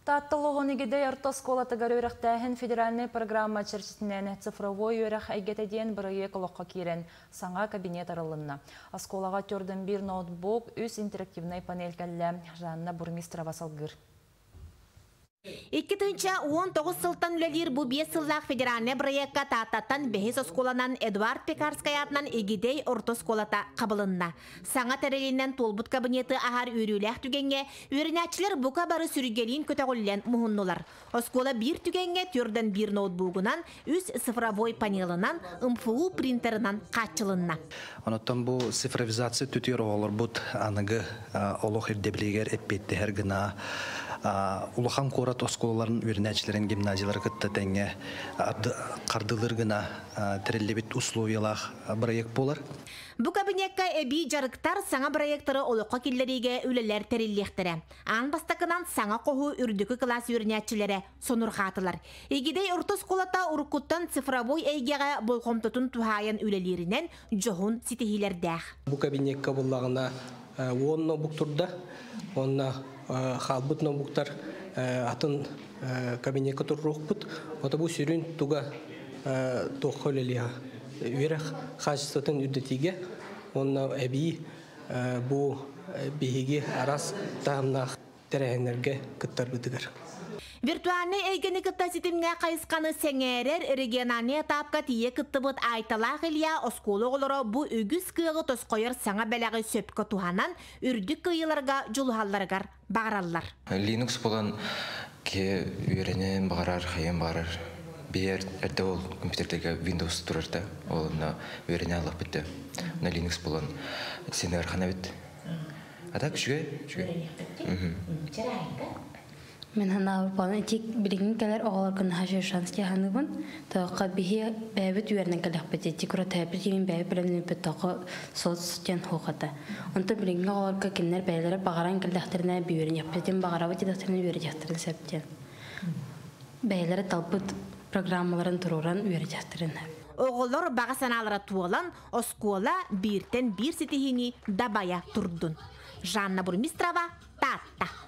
Таатта улууһун Игидэй орто оскуолатыгар үөрэхтээһин федеральнай программа чэрчитинэн цифровой үөрэх эйгэтэ диэн бырайыак олоххо киирэн, саҥа кабинет арыллынна. Оскуолаҕа 41 ноутбук, үс интерактивнай панель кэллэ. Жанна Бурмистрова салгыыр. 2019 сылтан үлэлиир бу 5 сыллаах федеральнай бырайыакка Тааттаттан бэһис оскуоланан Эдуард Пекарскай аатынан Игидэй орто оскуолата хабылынна. Саҥа тэрилинэн туолбут кабинеты аһар үөрүүлээх түгэҥҥэ үөрэнээччилэр бука бары сүргэлиин көтөҕүллэн муһуннулар. Оскуола биир түгэҥҥэ 41 ноутбугунан, үс цифровой панелынан, МФУ принтерынан хааччылынна. Онон бу цифровизация түтүөр оҕолорбут аныгы олох ирдэбилигэр эппиэттэһэр гына улахан куорат оскуолаларын үөрэнээччилэрин гимназиялары кытта тэҥҥэ хардылыр гына тэриллибит условиялаах бырайыак буолар. Бу кабинекка эбии дьарыктар, саҥа бырайыактары олоххо киллэриигэ үлэлэр тэриллиэхтэрэ. Аан бастакынан саҥа хоһу үрдүкү кылаас үөрэнээччилэрэ сонурҕаатылар. Игидэй орто оскуолата уруккуттан цифровой эйгэҕэ болҕомтотун туһаайан үлэлииринэн дьоһун ситиһиилэрдээх. Бу кабинекка буллаҕына 10 ноутбук турда. Онно хаалбыт ноутбуктар атын кабинекка туруохпут. Ото бу сүрүн туга туохха үлэлиэҕэ. Үөрэх хаачыстыбатын үрдэтиигэ онно эбии бу биһиги арас таһымнаах тэрээһиннэргэ кыттарбытыгар. Виртуальнай эйгэни кытта ситимнээх хайысханы сэҥээрэр, региональнай этапка тиийэ кыттыбыт Айталаах Илья оскуола оҕолоро бу үгүс кыаҕы тосхойор саҥа бэлэҕи сөпкө туһанан үрдүк кыайыыларга дьулуһалларыгар баҕараллар. Linux болан ке үйренен бағарар, хайын бағарар. Биер эрде ол компьютердеге Windows турарда, ол на үйрене алып битти. На Linux болан сени архана бит. А так үчүгэй, үчүгэй. Мин ханаабар ити билигин кэлэр оҕолорго наһаа шанс ханыыбын. Тоққа биһи бэйэбит үөрэнэн кэлэхпит ити кура тэбит киин бэйэбит билэмниппит тоқо соц диэн хуохата. Онто билигин оҕолорго кинилэр бэйэлэрэ баҕаран кэллэхтэринэ үөрэниэхпитин баҕарабыт диэхтэринэ үөрэтиэхтэрин сөп диэн. Бэйэлэрэ талбыт программаларын туруоран үөрэтиэхтэрин. Оҕолор баҕа санаалара туолан, оскуола бииртэн биир ситиһиини дабайа турдун. Жанна Бурмистрова, Таатта.